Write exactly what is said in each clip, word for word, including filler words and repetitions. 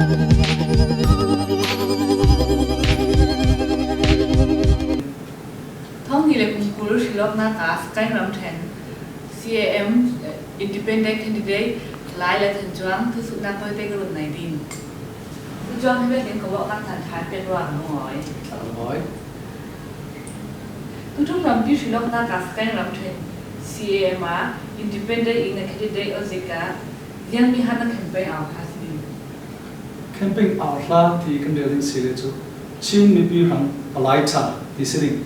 Thawng hnih le kum kul hrilawkna ka Sagaing ramṭhen C A M, eh, independent candidate Lalai Lalthanchuang thusuhnak tawite ka run nai ding. Thuchuang hi vekin ka vawh kan than than pek ruang lungawi. Lungawi. Tuṭum rampi hrilawkna ka Sagaing ramṭhen C A M a independent in a candidate aw zika, ziang mi han a campaign au kha si ding. Campaign au hla ti kan rel ding si le cu Chin mipi hrang palai ṭha ti si ding.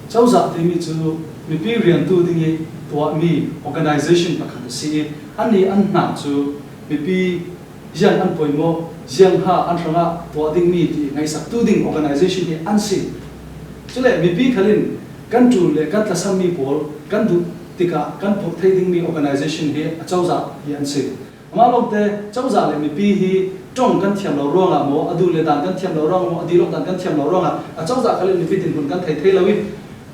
Cozah timi cu mipi riantu ding i tuahmi organization pakhat a si i, annih an hna cu mipi ziang an poimaw, ziang ha an hrangah tuah dingmi ti ngaihsaktu ding organization hi an si. Cule mipi khal in kan ṭul le kan tlasammi pawl kan duh tikah kan phurh thei dingmi organization hi a cozah hi an si. Amah lawngte cozah le mipi hi ṭong kan thiam lo ruangah maw, a duh le dan kan thiam lo ruangah maw, a dihlawk dan kan thiam lo ruangah a cozah khal in mipi dinhmun kan thei thei lo i,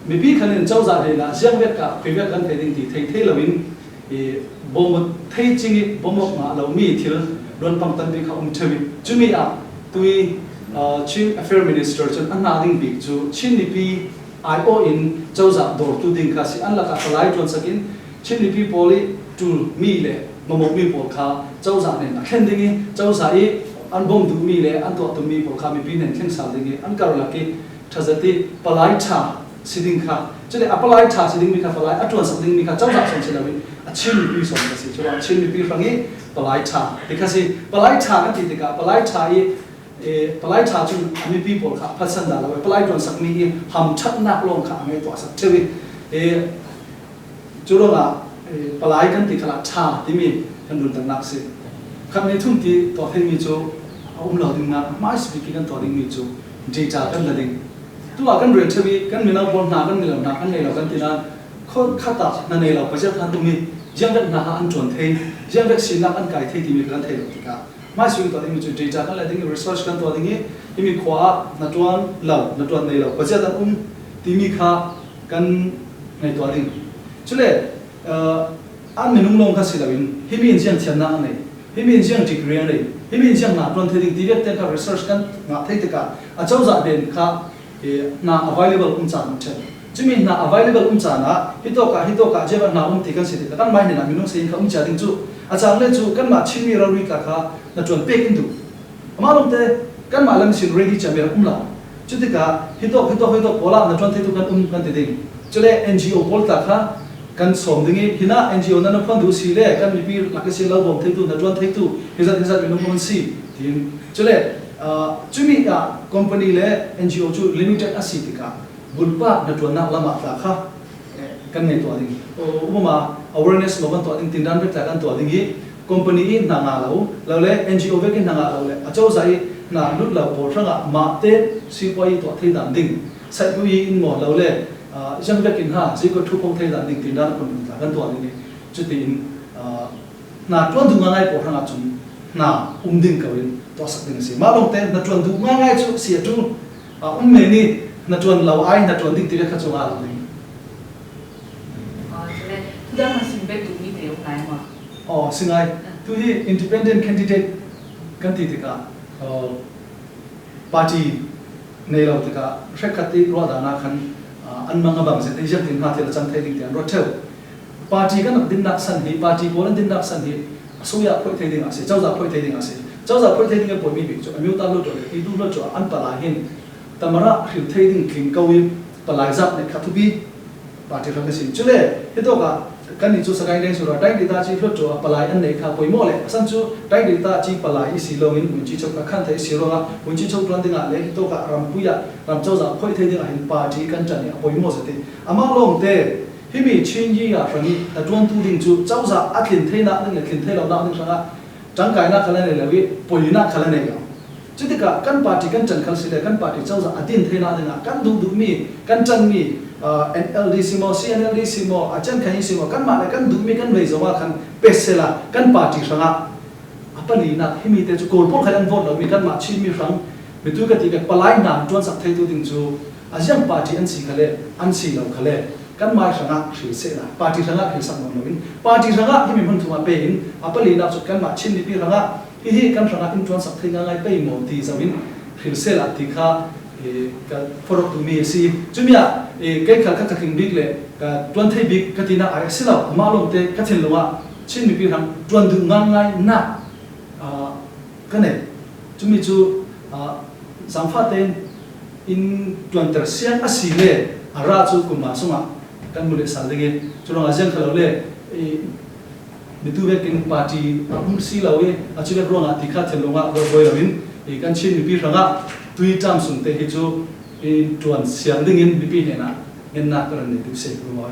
mipi khal in cozah hnenah ziang vek ah khui vek kan thei ding ti thei thei lo in, i, bawmut thei cing i bawmawk ngah lomi thil luanpang tampi kha um ṭheu i, cumi ah tui, aa, Chin Affair Minister cun a hna ding bik cu Chin mipi aiawh in cozah dawrtu ding kha si. An lakah palai ṭuansak in Chin mipi pawl i ṭulmi le mamawhmi pawl kha cozah nen a thlen ding i, cozah i an bawm duhmi le an tuah tummi pawl kha mipi nen thleng sal ding i, an karlak i ṭhazet i palai ṭha si ding kha, cule a palai ṭha si dingmi kha, palai a ṭuansak dingmi kha cozah sawn si lo i, a Chin mipi sawn kha si. Curuangah Chin mipi hrang i palai ṭha ti kha si. Palai ṭha kan ti tikah palai ṭha i, eh, palai ṭha cun a mipi pawl kha a phatsan dah lo i, palai ṭuansakmi i hamṭhatnak lawng kha a ngaihtuahsak ṭheu i, eh, Curuangah, eh, palai kan ti khalah ṭha timi kan runternak si. Khat hnih thum ti tuah theimi cu a um lo ding nain, hmaisabik i kan tuah dingmi cu data kan la ding. Tuah kan rel ṭheu i kan mino pawl hna kan nei lo, hna kan nei lo kan ti nain, khaw khat ah hna nei lo paziat hna an um i, ziangvek hna kha an ṭuan thei, ziangvek sinak an kai thei timi kan thei lo tikah, hmaisabik tuah dingmi cu data kan la ding i, research kan tuah ding i, himi khua ah hnaṭuan lo, hnaṭuan nei lo paziat an um timi kha kan ngaihtuah ding. Cule, aa, an minung lawng kha si loin, himi in ziang thiamnak a nei, himi in ziang degree a nei, himi in ziang hna ṭuan thei ding ti vek tiang kha research kan ngah thei tikah a cozah nen kha, eh, hna available um caan an ṭhen. Cumi hna available um caan ah hitawk ah, hitawk ah ziang hna um ti kan si tikah kanmah hnenah minung sei in kha um cia ding cu a cang le cu kanmah Chinmi rori tla kha hnaṭuan pek in duh. Amah lawngte kanmah lam sin ready ciami rak um lo. Cutikah hitawk, hitawk, hitawk pawl ah hnaṭuan theitu kan um kan ti ding. Cule N G O pawl tla kha kan sawm ding i, hinah N G O nan na phuan duh si le kan mipi lak ihsin lo bawm theitu, hnaṭuan theitu, hizat, hizat minung an si, tiin. Cule, aa, cumi ah company le N G O cu limited a si tikah bulpak hnaṭuannak lam ah tla kha, eh, kan ngaihtuah ding. Aw, upama awareness maw kan tuah ding, tindan vek tla kan tuah ding i, company i hna ngah lo, lo le N G O vekin hna ngah lo le a cozah i hna lut lo pawl hrangah mahte sipuai i tuah thei dan ding, saihpui in maw lo le, aa, ziang vekin ha, zikot ṭhu phong thei dan ding tindan a kun tla kan tuah ding i, cutiin, aa, hna ṭuan duh ngaingai pawl hrangah cun hna um ding ko in tuahsak ding a si. Mah lawngte hnaṭuan duh ngaingai cu a si a ṭul, aa, um men i hnaṭuan lo ai hnaṭuan ding ti le kha cu ngah lo ding. Aw, cule, thudang a sim bet duhmi te um lai maw? Aw, si ngai. Ah. Tu hi independent candidate kan ti tikah, aw, party nei lo tikah hrekkhat i ruahdan ah khan, ah, an mang a bang zet i ziangtin hna thil a cang thei ding ti an ruat ṭheu. Party kan rak dinnak san hi, party pawl an dinnak san hi a sui ah phoih thei ding a si, cozah phoih thei ding a si. Cozah phoih thei ding a pawimi bik cu a miuta hluat le, i duh hluat an palai hin tamara hril thei ding tling ko i palai zat nih kha thupi. Party hrang a si. Cule, hitawkah kannih cu Sagaing Deng Sura, Deng Dita ci hluat ṭuah palai an neih kha poimawh le, a san cu Deng Dita ci palai i si lawngin Wunci Chok a khan theih i si ruangah Wunci Chok ṭuan dingah le hitawkah rampui ah ramcozah phoih thei dingah hin party kan ṭan i a poimawh zet i. Amah lawngte himi Chin Yi Ya hrang i a ṭuantu ding cu cozah a tlin theinak ding le tlin thei lonak ding hrangah ṭangkainak khal a nei lo i poinak khal a nei lo. Cutikah kan party kan ṭan khal si le kan party cozah a din theinak dingah kan duhduhmi, kan ṭanmi, aa, N L D si maw, C N L D si maw, a cian khan hi si maw, kanmah le kan duhmi kan vei zongah khan pe sehla kan party hrangah a palinak himi te cu Kawl pawl kha an vote lomi kanmah Chinmi hrang, mitu ka ti vek palai hna ṭuansak theitu ding cu a ziang party an si khal le, an si lo khal le, Kanmah hrangah hrilsehna, party hrangah hrilsak nawn loin, party hrangah himi hmun thumah pein, a palina chu kanmah Chin mipi hrangah hihi kan hrangah in ṭuansak thei ngaingai pei maw ti zoin hrilsehlah ti kha, eh, ka forok duhmi a si. Chumi ah, eh, kei khal kha ka tling bik le ka ṭuan thei bik ka tina a si lo, amah lawngte ka thinlungah Chin mipi hrang ṭuan duh ngaingaina, ah, ka nei. Chumi chu, ah, zangfahte in ṭuanter siang a si le a ra chu kum nga sungah kan mu leh sal ding e. Churuangah ziang kha lo le, eh, mitu vekin party a um si lo e, a chu vek ruangah ti kha thinlungah buaibuai loin, eh, kan Chin mipi hrangah tui ṭam sungte hi chu in ṭuan siang dingin mipi hnenah ngenna ka ran nei duh se, kum nga.